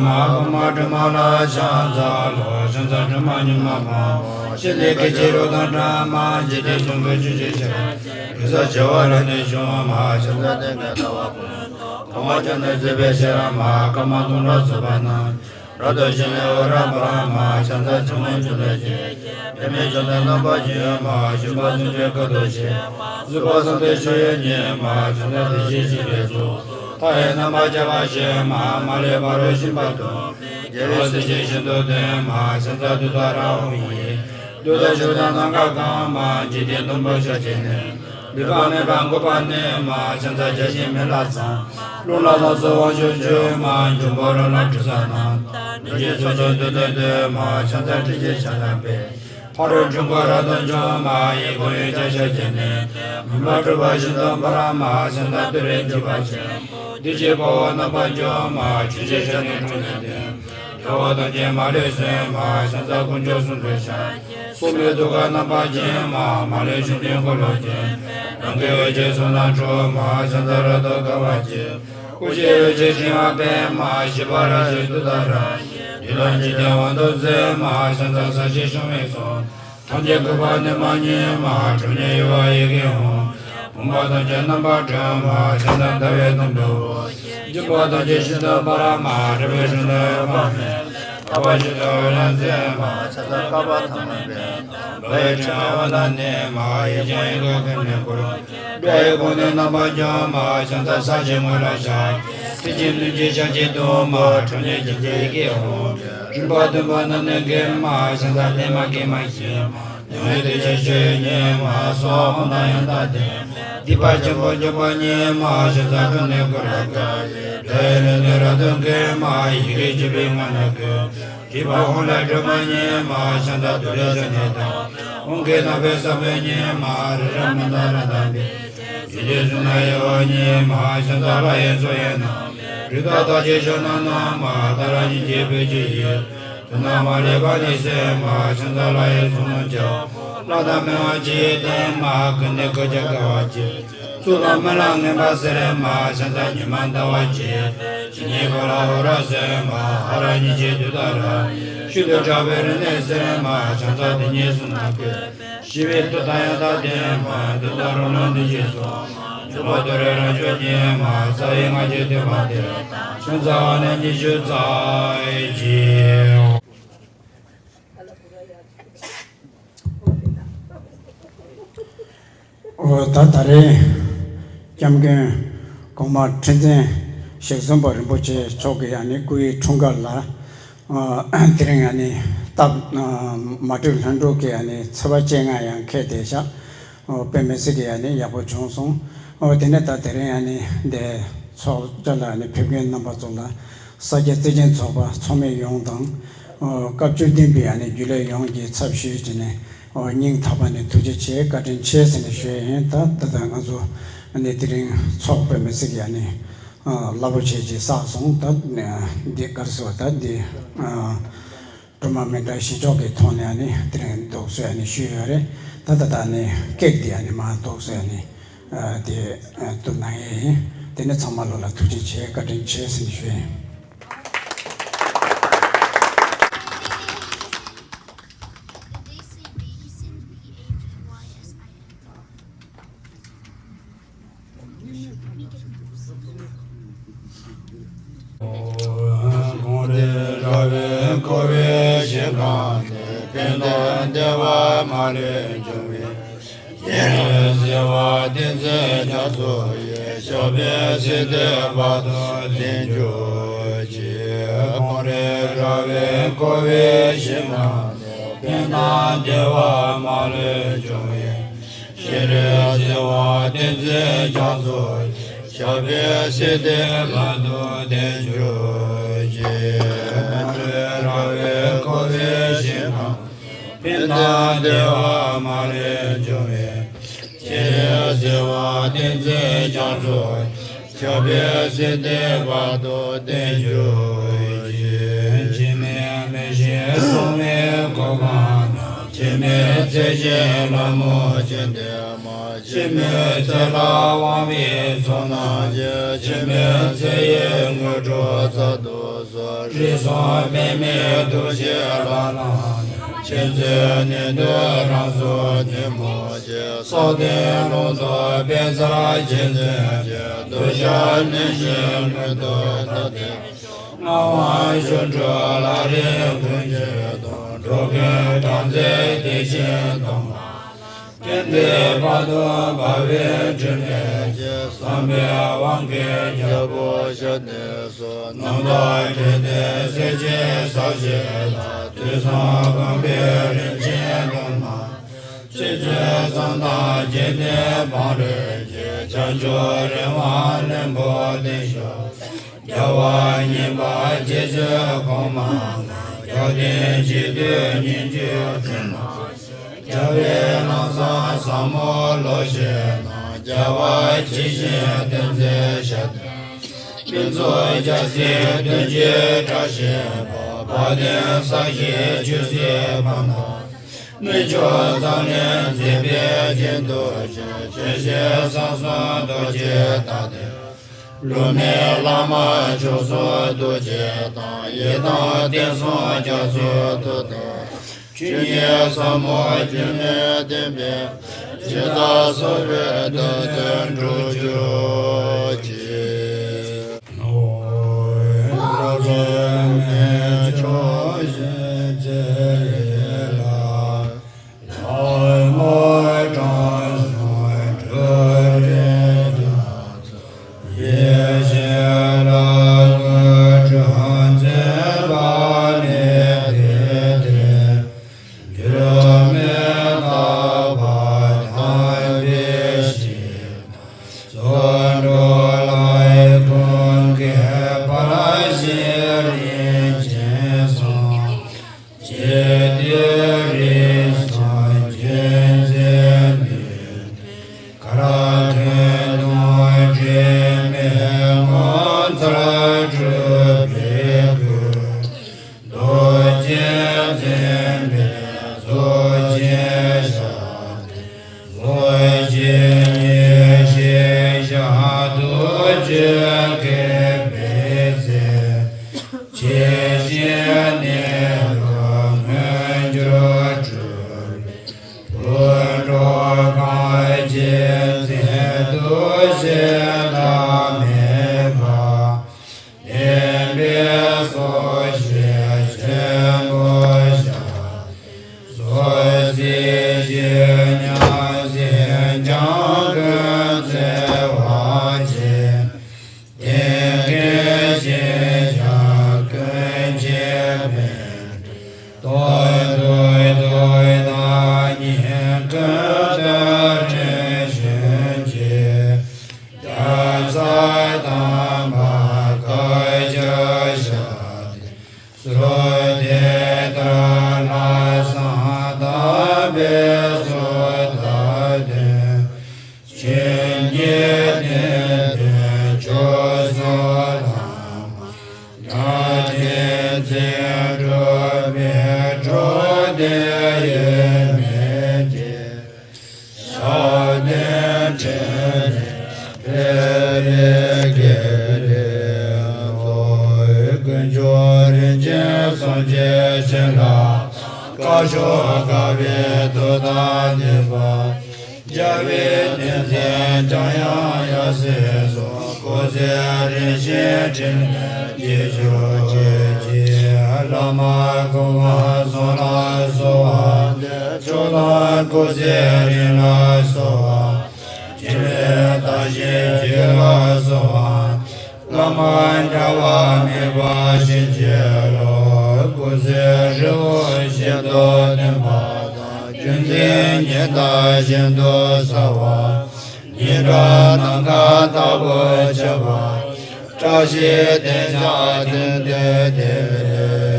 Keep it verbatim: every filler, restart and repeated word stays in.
མ་གོང་མ་སྒྲོལ་མ་ལ་ཕྱག་འཚལ་ལོ། ཕྱག་འཚལ་སྒྲོལ་མ་མྱུར་མ་ཕོངས། ཞི་བདེ་སྐད་ཅིག་རོ་དང་འདྲ་མ། འཇིག་རྟེན་གསུམ་པོའི་ཆོས་ཀྱི་ཞིང་། གེ་སར་བྱེ་བ་རབ་གནས་བྱུང་མ། ཕྱག་འཚལ་ལྡན་དགུའི་ཟླ་བ་ཀུན། གོང་མ་བྱང་ནས་བརྩེགས་པའི་ཤེས་རབ་མ། སྐར་མ་སྟོང་ཕྲག་ཚོགས་པ་རྣམས། རབ་ཏུ་ཕྱིན་ནས་འོད་རབ་འབར་མ། ཕྱག་འཚལ་ཚེ་དབང་ཕྱུག་ལྷས་བྱིན། པདྨས་བྱོན་ནས་རྣམ་པར་བརྒྱན་མ། བཞུགས་པ་སུམ་ཅུའི་སྐུ་སྟོབས་ཆེ། བཞུགས་པ་ཟང་ཐལ་ཆུ་ཡི་ཉི་མ། ཕྱག་འཚལ་བདེ་གཤེགས་སྤྱི་དཔལ་གཟུགས། མཐའ་ཡས་རྣམ་པར་ཁྱབ་པ་ཞེས་མ། མ་ལུས་ཕ་རོལ་ཕྱིན་པ་དང་། རྒྱལ་བའི་སྲས་ཀྱིས་ཤིན་ཏུ་བསྟེན་མ། ཕྱག་འཚལ་ཏུཏྟཱ་ར་ཧཱུྃ་ཡིས། བདུད་དང་ཕྱོགས་དང་ནམ་མཁའ་གང་མ། འཇིག་རྟེན་གཏུམ་པོ་ཕྱོགས་བཅུ་ནས། འདུས་པ་མེད་པར་འགོག་པར་ནུས་མ། ཕྱག་འཚལ་བརྒྱ་བྱིན་མེ་ལྷ་ཚངས། རླུང་ལྷ་ལ་སོགས་དབང་ཕྱུག་མཆོད་མ། འབྱུང་པོ་རོ་ལངས་འབྲུ་བཟང་རྣམས། རིན་ཆེན་ཚོགས་ཀྱིས་བསྡུས་ཏེ་བསྟོད་མ། ཕྱག་འཚལ་ཏྲཊ་ཅེས་བྱ་བའི་དཔལ། ཕ་རོལ་འཁྲུལ་འཁོར་རབ་ཏུ་འཇོམས་མ། ཡི་དམ་ཡོན་ཏན་ཕྱོགས་བཅུ་ནས། མུན་པ་འཁྲུགས་པ་ཤིན་ཏུ་འབར་མ། ཕྱག་འཚལ་ཏུ་རེ་འཇིགས་པ་ཆེན་པོ། བདུད་ཀྱི་དཔའ་བོ་རྣམ་པར་འཇོམས་མ། ཆོས་ཀྱི་ཞལ་ནས་འཁྲུངས་ནས་བསྟན། རྒྱལ་བ་ཐམས་ཅད་མ་ལུས་གསོད་མ། ཕྱག་འཚལ་དཀོན་མཆོག་གསུམ་མཚོན་ཞབས། སྲོག་མེད་ཐུགས་ཀར་རྣམ་པར་བརྒྱན་མ། མ་ལུས་ཕྱོགས་བཅུའི་འཁོར་ལོ་བརྒྱན། རང་གི་འོད་ཀྱི་ཚོགས་རྣམས་འཁྲུགས་མ། ཕྱག་འཚལ་རབ་ཏུ་དགའ་བ་བརྗིད། སྐུ་བཞིའི་འོད་ཀྱི་ཕྲེང་བ་སྤེལ་མ། ཞི་བ་རབ་ཞིའི་ཏུཏྟཱ་ར། བདུད་དང་འཇིག་རྟེན་དབང་དུ་མཛད་མ། ཕྱག་འཚལ་ས་གཞི་ཕྱུང་བའི་ཚོགས། ཐམས་ཅད་འགུགས་པ་གནོད་མ་ཉིད་མ། གྲངས་སྙེད་གཡོ་བ་ཡི་གེ་ཧཱུྃ། བུམ་པ་ཐམས་ཅད་རྣམ་པར་སྒྲོལ་མ། ཕྱག་འཚལ་ཟླ་བའི་དང་པོའི་འོད། འཇིགས་པ་ཐམས་ཅད་ཤིན་ཏུ་འབར་མ། རིག་པའི་གཞུང་ལས་འོད་དཔག་མེད། དག་པ་ཤིན་ཏུ་འོད་རབ་མཛད་མ། ཕྱག་འཚལ་བསྐལ་པ་ཐ་མར་འབེབས། འབར་བའི་ཕྲེང་བས་འོད་རྣམས་མནན་མ། ཡེ་ཤེས་དབྱིངས་ཀྱིས་ཀུན་ནས་བསྐོར། སྒྲ་ཡི་གོ་ནས་རྣམ་པར་འཇོམས་མ། ཕྱག་འཚལ་ས་གཞིའི་ངོས་ལ་ཞགས། ཐིག་བརྒྱད་བདུན་བརྒྱའི་ཞལ་གྱིས་བརྡུང་མ། ཁྲོ་གཉེར་བརྒྱད་བརྒྱའི་ཡི་གེ་ཧཱུྃ། རིམ་པ་བདུན་པོ་རྣམས་ནི་འགེམས་མ། ཕྱག་འཚལ་བླ་མ་སྐྱེས་མ་བཞི། ཉི་འོད་ཐིག་བརྒྱད་ཆོས་དབྱིངས་མ། གསང་བ་ཧཱུྃ་དང་ཡང་དག་ལྡན། སྡིག་པ་ཆེན་པོ་འཇོམས་པ་ཉིད་མ། ཕྱག་འཚལ་ཀུན་ནས་བསྐོར་རབ་དཀར། སྒྲ་ཡི་ལུང་བསྟན་རབ་ཏུ་འགེམས་མ། ཡི་གེ་བཅུ་པའི་ངག་ནི་ཀུན། རིག་པ་ཧཱུྃ་ལས་སྒྲོལ་མ་ཉིད་མ། ཕྱག་འཚལ་ཏུ་རེའི་ཞབས་ནས་བཏང་། ཧཱུྃ་གི་རྣམ་པའི་ས་བོན་ཉིད་མ། རི་རབ་མནྡ་ར་དང་འབིགས། རྗེ་བཙུན་གསུང་ན་ཡེ་བ་ཉིད་མ། ཕྱག་འཚལ་ལྷ་ཡི་ཚོགས་ཡན་ནམ། རིགས་དང་རྟགས་ཅན་ཕྱག་ན་བསྣམས་མ། ཏཱ་ར་གཉིས་ཀྱི་སྤོས་ཀྱི་དབྱིབས། དུག་རྣམས་མ་ལུས་པ་ནི་སེལ་མ། ཕྱག་འཚལ་ལྷ་ཡི་ཚོགས་རྣམས་ཀྱང་། ལྷ་དང་མི་འམ་ཅི་ཡིས་བསྟེན་མ། ཀུན་ནས་བསྐུལ་ཀྱང་དགའ་བ་བརྗིད། གཙུག་ལག་སྨན་བླའི་ངན་པ་སེལ་མ། ཕྱག་འཚལ་ཉི་མ་ཟླ་བ་རྗེ། ཇི་སྙེད་འཁོར་ལ་འོད་རབ་གསལ་མ། ཧ་ར་གཉིས་ཀྱི་ཏུཏྟཱ་ར། ཤིན་ཏུ་ཕྲ་བའི་རིམས་ནད་སེལ་མ། ཕྱག་འཚལ་དེ་ཉིད་གསུང་རྣམས་ཀུན། ཞི་བའི་མཐུ་དང་ཡང་དག་ལྡན་མ། ཏུཏྟཱ་རོ་ལངས་ཏེ་ཞེས་སོགས། འཇུག་པ་ཏུ་རེ་རབ་མཆོག་ཉིད་མ། རྩ་བའི་སྔགས་ཀྱི་ཐེག་པ་སྟེ། ཕྱག་འཚལ་བ་ནི་ཉི་ཤུ་རྩ་གཅིག། འོ་ད་ད་རེས་སྐྱབས་མགོན་གོང་མ་ཁྲི་འཛིན་ཞེ་གསུམ་པ་རིན་པོ་ཆེ་མཆོག་གི་ཨ་ནི་སྐུ་ཡི་འཁྲུངས་སྐར་ལ། ཨ་དེ་རིང་ཨ་ནི་སྟབས་ཨ་མ་གྲོས་ལྷུན་གྲུབ་ཀྱི་ཨ་ནི་ཚེས་པ་བཅོ་ལྔ་ཡང་འཁེལ་བསྡད་ཤག་འོ་དཔེ་མི་སྲིད་ཀྱི་ཨ་ནི་ཡག་པོ་བྱུང་སོང་། འོ་དེ་ནས་ད་དེ་རིང་ཨ་ནི་འདི་ཚོགས་བཅར་ལ་ཨ་ནི་ཕེབས་མཁན་རྣམ་པ་ཚོ་ལ་ས་སྐྱ་བརྩེ་ཆེན་ཚོགས་པ་ཚོགས་མི་ཡོངས་དང་། འོ་སྐབས་བཅུ་བདུན་པའི་ཨ་ནི་རྒྱུན་ལས་ཡོངས་ཀྱི་ཚབ་ཞུས་བྱས་ནས། འོ་སྙིང་ཐག་པ་ནས་ཐུགས་རྗེ་ཆེ་བཀའ་དྲིན་ཆེ་ཟེར་ནས་ཞུ་ཡ་ཡིན། ད་ད་ལྟ་ང་ཚོ་ཨ་ནི་དེ་རིང་ཚོགས་དཔེ་མི་སྲིད་ཀྱི་ཨ་ནི་རླབས་པོ་ཆེ་ཅིག་བསགས་སོང་། ད་འདི་ག་རེ་ཟེར་བ་ད་འདི་སྒྲོལ་མ་མཎྜལ་བཞེས་ཕྱོགས་ཀྱི་ཐོག་ནས་ཨ་ནི་དེ་རིང་འདུག་སེ་ཨ་ནི་ཞུས་ཡོད་རེད། ད་ད་ད་ཨ་ནི་ཀེག་འདི་ཨ་ནི་མར་འདུག་སེ་ཨ་ནི་དེ་གཏུབ་གནང་ཡས་ཡིན། དེ་ནས་ཚང་མ་ལོ་ལ་ཐུགས་རྗེ་ཆེ་བཀའ་དྲིན་ཆེ་ཟེར་ནས་ཞུ་ཡིན། གངས་རི་ར་བས་བསྐོར་བའི་ཞིང་ཁམས་ནས། ཕན་དང་བདེ་བ་མ་ལུས་འབྱུང་བའི། སྤྱན་རས་གཟིགས་དབང་བསྟན་འཛིན་རྒྱ་མཚོ་ཡི། ཞབས་པད་སྲིད་མཐའི་བར་དུ་བརྟན་གྱུར་ཅིག་གངས་རི་ར་བས་བསྐོར་བའི་ཞིང་ཁམས་ནས། ཕན་དང་བདེ་བ་མ་ལུས་འབྱུང་བའི། སྤྱན་རས་གཟིགས་དབང་བསྟན་འཛིན་རྒྱ་མཚོ་ཡི། ཞབས་པད་སྲིད་མཐའི་བར་དུ་བརྟན་གྱུར་ཅིག་གངས་རི་ར་བས་བསྐོར་བའི་ཞིང་ཁམས། ཕན་དང་བདེ་བ་མ་ལུས་འབྱུང་བའི། སྤྱན་རས་གཟིགས་དབང་བསྟན་འཛིན་རྒྱ་མཚོ་ཡི། ཞབས་པད་སྲིད་མཐའི་བར་དུ་བརྟན་གྱུར་ཅིག་འཆི་མེད་མི་ཤིགས་སྲུང་མའི་གོ་འཕང་རྣམས། ཇི་ འཆི་མེད་ཚེ་ཆེན་ལྷ་མོ་སྤྱན་ལྡན་མ། འཆི་མེད་ཚེ་ལ་དབང་བའི་ཚོགས་རྣམས་ཀྱིས། འཆི་མེད་ཚེ་ཡི་དངོས་གྲུབ་སྩལ་དུ་གསོལ། རིགས་གསུམ་པདྨའི་ཐུགས་རྗེའི་ལྷ་རྣམས་ཀྱིས། མཁྱེན་བརྩེ་ནུས་མཐུ་རང་གཟུགས་ཉིན་མོ་ཆེ། སྲོག་ལྡན་རླུང་རྟ་པད་ཚལ་གྱི་མཚན་གྱིས། གདུལ་བྱ་གནོད་སྦྱིན་མངོན་དུ་བརྡ་སྟེར། ངག་དབང་སྒྱུ་འཕྲུལ་ལག་ལེན་ཀུན་གྱི་དོན། འགྲོ་ཀུན་སྦྲང་རྩི་བདེ་ཆེན་དང་། སྐལ་ལྡན་དཔལ་དུ་འབར་བའི་ཕྲིན་ལས་ཀྱིས། བསམ་པའི་དབང་གིས་རྒྱལ་པོ་ཞབས་བརྟན་སོགས། རྣམ་དག་འདྲེན་ཏེ་སྲས་བཅས་ཟབ་ཞི་ལ། དུས་གསུམ་དགོངས་པའི་རིན་ཆེན་གདུང་རྣམས། ཚེ་བཅུད་བསམ་དང་རྗེས་དྲན་བང་རིམ་གྱིས། བྱང་ཆུབ་རི་དབང་ལྷུན་པོ་ཏིང་ཤོག། རྒྱལ་བ་ཉིད་པ་སྤྱི་གཙུག་གོང་མ་ལ། རྒྱལ་བསྟན་སྤྱི་དུས་ཉིན་བཅུའི་མཚན་མ། རྒྱལ་བའི་ལམ་བཟང་ཟབ་མོ་ལོ་ཤས་དང་། རྒྱལ་བ་ཇི་བཞིན་བསྟན་འཛིན་ཞབས་བརྟན། ཕུན་ཚོགས་རྒྱལ་སྲིད་བདུན་ཅུའི་གྲགས་བཞིན་པ། དཔལ་ལྡན་ས་གཞིའི་ཆོས་སྲིད་ཕ་མཐའ། གནས་མཆོག་འཛམ་གླིང་མཛེས་པའི་རྒྱན་དུ་བྱོན། ཆོས་བཞིན་ས་གསུམ་རྡོ་རྗེ་བདག་ལྡན། བསླུ་མེད་བླ་མ་མཆོག་གསུམ་ཐུགས་རྗེ་དང་། ཡི་དམ་བསྟན་སྲུང་རྒྱ་མཚོའི་མཐུ་དང་། ཆོས་ཉིད་ཟབ་མོ་སྒྱུ་མའི་བསྟན་པའི། ཇི་ལྟར་གསོལ་བའི་འདོད་དོན་འགྲུབ་གྱུར་ཅིག། ཡེ་ཤེས་ལ་དངོས་གྲུབ་མཛད་པ་ནི་དེ་སྟེ། འགྱུར་མེད་རྟག་པ་དམ་པའི་ཞིང་། ཚོགས་དྲུག་ལ་ཡི་ཀུན་དགའི་དཔལ་གྱི་རིན་ཆེན་གསུང་། ཇི་ལྟའི་རིགས་སམ་ཅི་མཛད་ནུས། གར་ཐོན་དང་འབྲལ་མེད་ངོ་མཚར་སྤྲུལ་པའི་སྐུ། རྡོ་རྗེ་འཛིན་པའི་གཟུགས་ཅན་ཞབས་བརྟན། གཟུགས་ཅན་ཡེ་ཤེས་ཞབས་རྡུལ་ཆེན་གྱི་སྤེལ་ཚེ། ཇི་བཞིན་གནས་ལུགས་མངོན་གྱུར་སྤྲུལ་པའི། སྤུན་གྲོགས་གང་ཞིག་འཛིན་དུ་ཞེན་ཐབས་མེད་པ། བདེན་པའི་སོ་སྐྱེ་ཆེན་པོ་ཞབས། སོ་སོའི་ཞི་གནས་ཞིང་སྦྱངས་ཀུན་བརྩེ་བ་ཆེ། གཏན་གྱི་ཞེན་ཆགས་ཀུན་བྱེད་པའི། རྟོག་ཏུ་ཏུ་དང་ཉིད་ཀུན་ཏུ་དྲན་བཞིན་གྱི། རྒྱལ་སྲས་དམ་པ་བཀའ་ཁྱབ་ཞབས་བརྟན། ཚུལ་དེ་ལྟར་ལྷག་བསམ་དམ་པའི་ཚོགས་བདག་དོན། བྱིན་གྱིས་བརླབས་ཏེ་ཕྱོགས་བཅུ་ལ། སྒྲ་དོན་ཚེ་སྒྲུབ་པའི་གྲོགས་དེ་ཡོད་མོད་ཀྱི། ཞབས་བརྟན་འཕྲིན་ལས་འཕེལ་བའི་དགེ་ལེགས་སྩོལ། དཀོན་མཆོག་རིན་ཆེན་གསུམ་གྱི་བྱིན་རླབས། དཀར་ཕྱོགས་དཀར་བའི་མཐུ་དང་ལྡན་པ། རྒྱལ་བའི་བསྟན་འཛིན་འཇམ་དབྱངས་ཡབ་སྲས་སོགས། སྐུ་ཚེ་རིང་ཞིང་ཕྲིན་ལས་རྒྱས་གྱུར་ཅིག། བླ་མ་གོང་མ་གསུམ་ལ་གསོལ་བ་འདེབས། མཆོག་དང་སྐུ་ཚེ་རིང་ལ་གསོལ་བ། འཕྲིན་ལས་དར་ཞིང་རྒྱས་ལ་གསོལ་བ། བླ་མ་འབྲལ་བ་མེད་པ་བྱིན་གྱིས་རློབས། སྐུ་ཚེ་ཧྲིལ་བོ་ཞིང་དུ་བརྟན་པ་དང་། རྒྱུད་འཛིན་ཉི་ཟླ་བཞིན་དུ་གསལ་བ། སྙན་གྲགས་ནམ་མཁའ་ལྟ་བུར་ཁྱབ་པ། བཀྲ་ཤིས་དེང་འཆར་དོན་དུ་བདེ་བའི་